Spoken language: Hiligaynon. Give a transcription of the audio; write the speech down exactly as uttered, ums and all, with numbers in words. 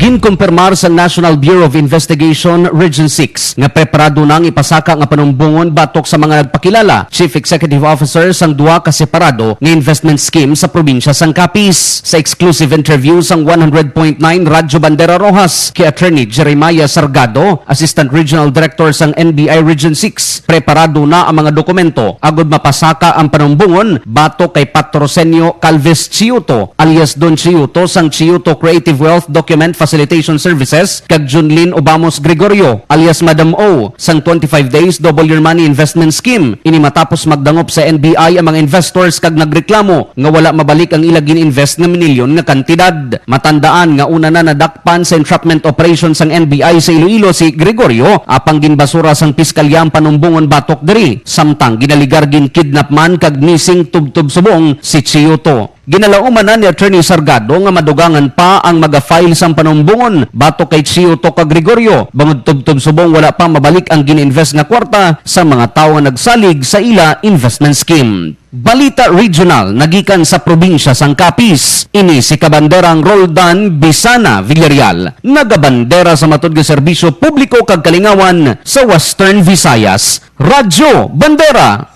Ginkumpirmar sa National Bureau of Investigation Region six nga preparado na ang ipasaka nga panumbongon batok sa mga nagpakilala, Chief Executive Officer sang duha ka separado nga investment scheme sa probinsya sang Capiz. Sa exclusive interview sang one hundred point nine Radyo Bandera Roxas kay Attorney Jeremiah Sargado, Assistant Regional Director sang N B I Region six, preparado na ang mga dokumento agud mapasaka ang panumbongon batok kay Patrocinio Calves Chiuto alias Don Chiuto sang Chiuto Creative Wealth Document Facilitation Services kag Junlin Obamos Gregorio alias Madam O sang twenty-five Days Double Your Money Investment Scheme. Ini matapos magdangop sa N B I ang mga investors kag nagreklamo nga wala mabalik ang ila gin-invest nga minilyon nga kantidad. Matandaan nga una na nadakpan sa entrapment operation sang N B I sa Iloilo si Gregorio, apang ginbasura sang piskalya ang panumbongon batok diri, samtang ginaligar gin-kidnap man kag missing tubtob subong si Chiuto. Ginalauman na ni Attorney Sargado nga madugangan pa ang maga-file sang panumbongon batok kay Chiuto kag Gregorio, bangod tubtob subong wala pa mabalik ang gin-invest nga kwarta sa mga tawo nga nagsalig sa ila investment scheme. Balita Regional nagikan sa probinsya sang Capiz. Ini si Kabanderang Roldan Bisana Villarreal, nagabandera sa matud nga serbisyo publiko kag kalingawan sa Western Visayas. Radyo Bandera.